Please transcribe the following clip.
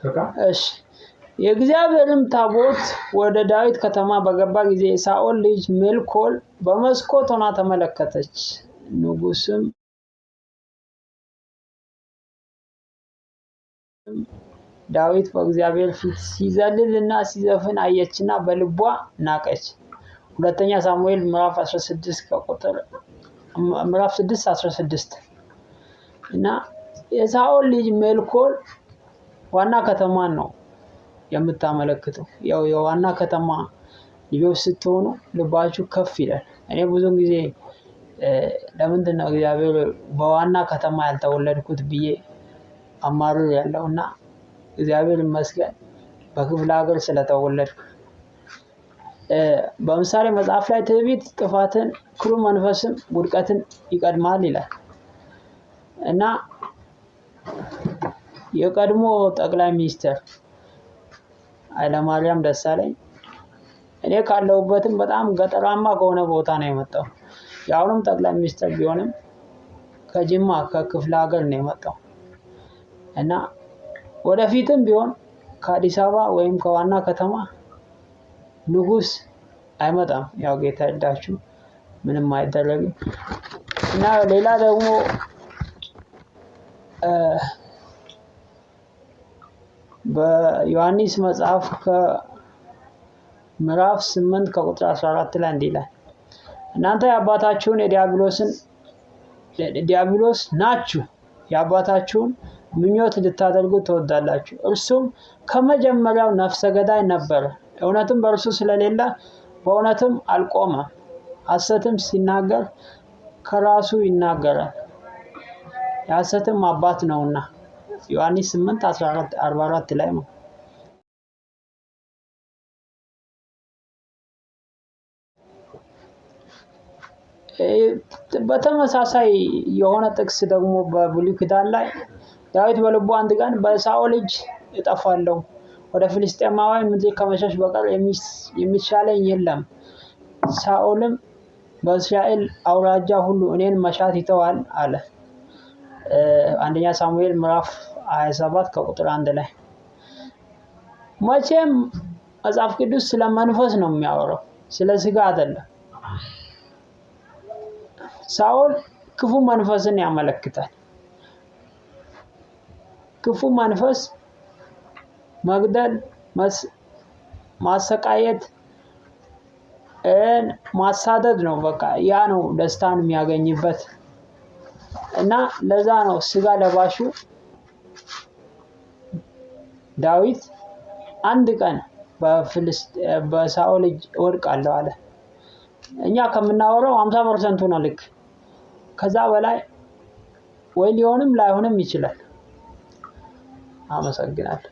በቃ። እሺ፣ የእግዚአብሔርም ታቦት ወደ ዳዊት ከተማ በገባ ጊዜ የሳኦል ልጅ ሜልኮል በመስኮት ሆና ተመለከተች። ንጉስም ዳዊት በእግዚአብሔር ፊት ሲዘልልና ሲዘፍን አየችና በልቧ ናቀች። ሁለተኛ ሳሙኤል ምዕራፍ 16 ከቁጥር ምዕራፍ 6 16። እና የሳኦል ልጅ ሜልኮል ዋና ከተማን ነው የምታመለክተው። ያው የዋና ከተማ ልጆች ስትሆኑ ልባችሁ ከፍ ይላል። እኔ ብዙን ጊዜ ለምንድን ነው እግዚአብሔር በዋና ከተማ ያልተወለድኩት ብዬ አማርር ያለው፣ እና እግዚአብሔር ይመስገን በክፍለ ሀገር ስለተወለድኩ። በምሳሌ መጽሐፍ ላይ ትዕቢት ጥፋትን፣ ክሩ መንፈስም ውድቀትን ይቀድማል ይላል። እና የቀድሞ ጠቅላይ ሚኒስትር ኃይለማርያም ደሳለኝ እኔ ካለሁበትም በጣም ገጠራማ ከሆነ ቦታ ነው የመጣው። የአሁኑም ጠቅላይ ሚኒስትር ቢሆንም ከጅማ ከክፍለ ሀገር ነው የመጣው። እና ወደፊትም ቢሆን ከአዲስ አበባ ወይም ከዋና ከተማ ንጉስ አይመጣም። ያው ጌታ ይርዳችሁ፣ ምንም አይደረግም። እና ሌላ ደግሞ በዮሐንስ መጽሐፍ ከምዕራፍ 8 ከቁጥር 14 ላይ እንዲህ ይላል፣ እናንተ የአባታችሁን የዲያብሎስን ዲያብሎስ ናችሁ፣ የአባታችሁን ምኞት ልታደርጉ ትወዳላችሁ። እርሱም ከመጀመሪያው ነፍሰ ገዳይ ነበረ፣ እውነትም በእርሱ ስለሌለ በእውነትም አልቆመም። ሐሰትም ሲናገር ከራሱ ይናገራል፣ የሐሰትም አባት ነውና። ዮሐንስ 8 14 44 ላይ ነው። በተመሳሳይ የሆነ ጥቅስ ደግሞ በብሉይ ኪዳን ላይ ዳዊት በልቡ አንድ ቀን በሳኦል እጅ እጠፋለሁ፣ ወደ ፍልስጤማውያን ምድር ከመሸሽ በቀር የሚሻለኝ የለም፣ ሳኦልም በእስራኤል አውራጃ ሁሉ እኔን መሻት ይተዋል አለ። አንደኛ ሳሙኤል ምዕራፍ 27 ከቁጥር 1 ላይ። መቼም መጽሐፍ ቅዱስ ስለ መንፈስ ነው የሚያወራው፣ ስለ ስጋ አይደለም። ሳኦል ክፉ መንፈስን ያመለክታል። ክፉ መንፈስ መግደል፣ ማሰቃየት፣ ማሳደድ ነው። በቃ ያ ነው ደስታን የሚያገኝበት። እና ለዛ ነው ስጋ ለባሹ ዳዊት አንድ ቀን በሳኦል እጅ እወድቃለሁ አለ። እኛ ከምናወራው 50% ነው ልክ። ከዛ በላይ ወይ ሊሆንም ላይሆንም ይችላል። አመሰግናለሁ።